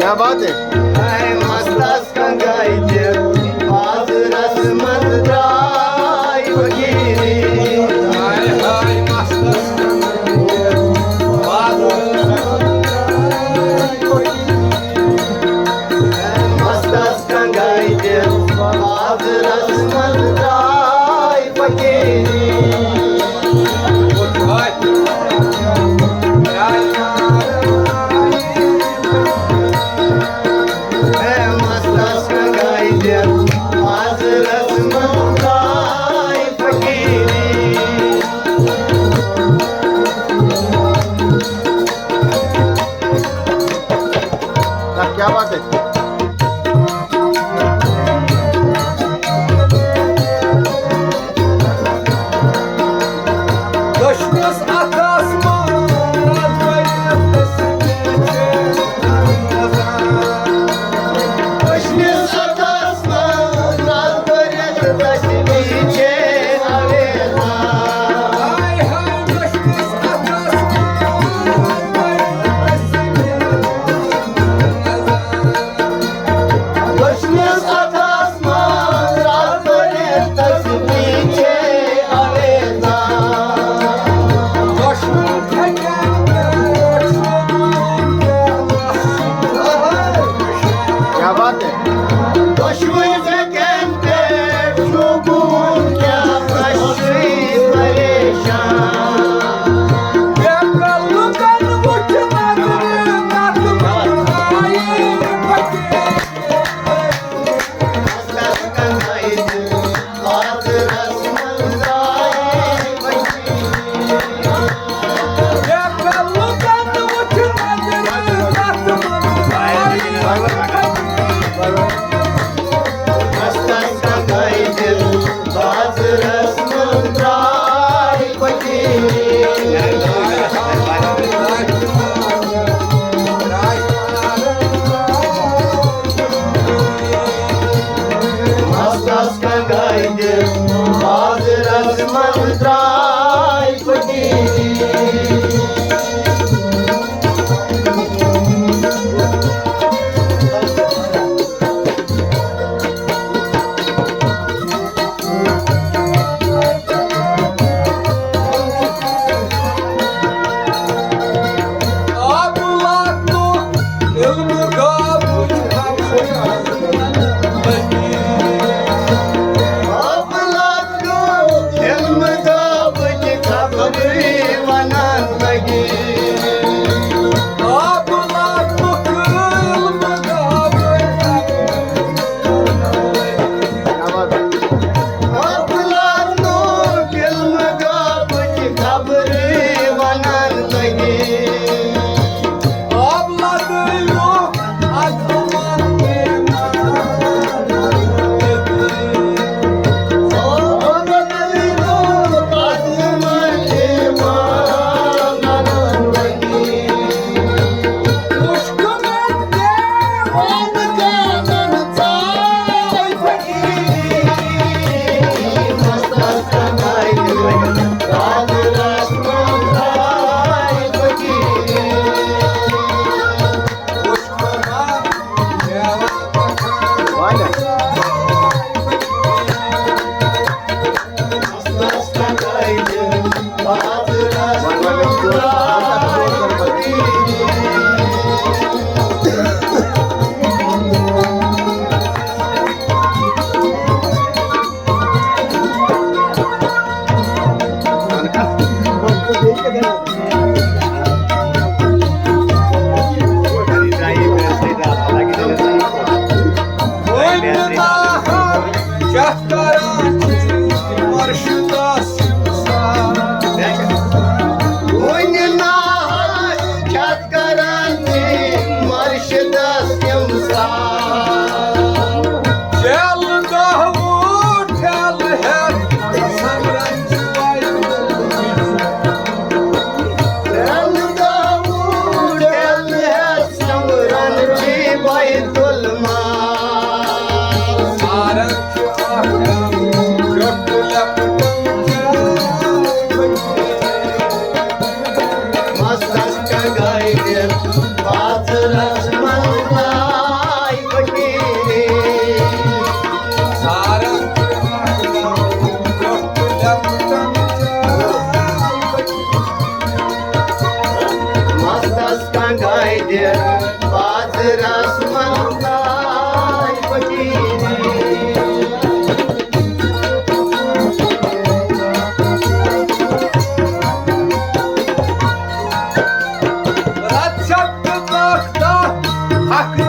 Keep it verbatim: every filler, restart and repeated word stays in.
کیا بات ہے؟ اے مستس کنگائی تہِ بازرس منٛز درٛاے فقیٖری۔ ہاے ہاے مستس کنگائی تہِ بازرس منٛز درٛاے فقیٖری۔ اے مستس کنگائی تہِ بازرس منٛز درٛاے فقیٖری۔ کیا بات ہے؟ دٔچھنِس اَتھَس منٛز رَزبٔرِتھ تسبیٖح چھِ اَویزان۔ دٔچھنِس اَتھَس منٛز رَزبٔرِتھ تسبیٖح چھِ اَویزان۔ ہاے ہاے، دٔچھنِس اَتھَس منٛز رَزبٔرِتھ تسبیٖح چھِ اَویزان۔ دٔچھنِس اَتھَس منٛز رَزبٔرِتھ تسبیٖح چھِ اَویزان۔ دۄشوٕے پھٮ۪کٮ۪ن پٮ۪ٹھ چھُ کیا بات ہے؟ دۄشوٕے پھٮ۪کٮ۪ن پٮ۪ٹھ چھُ گوٗر کیٛاہ پرٛشرٕے پریشان۔ بے کل لُکن وُچھ نظرِ نظرِ آیہِ فقیٖر۔ مستس کنگائی تہِ بازرس منٛز درٛاے فقیٖر۔ بازرس منٛز آے فقیٖری۔ رتھ شب تہٕ کاک داہ حق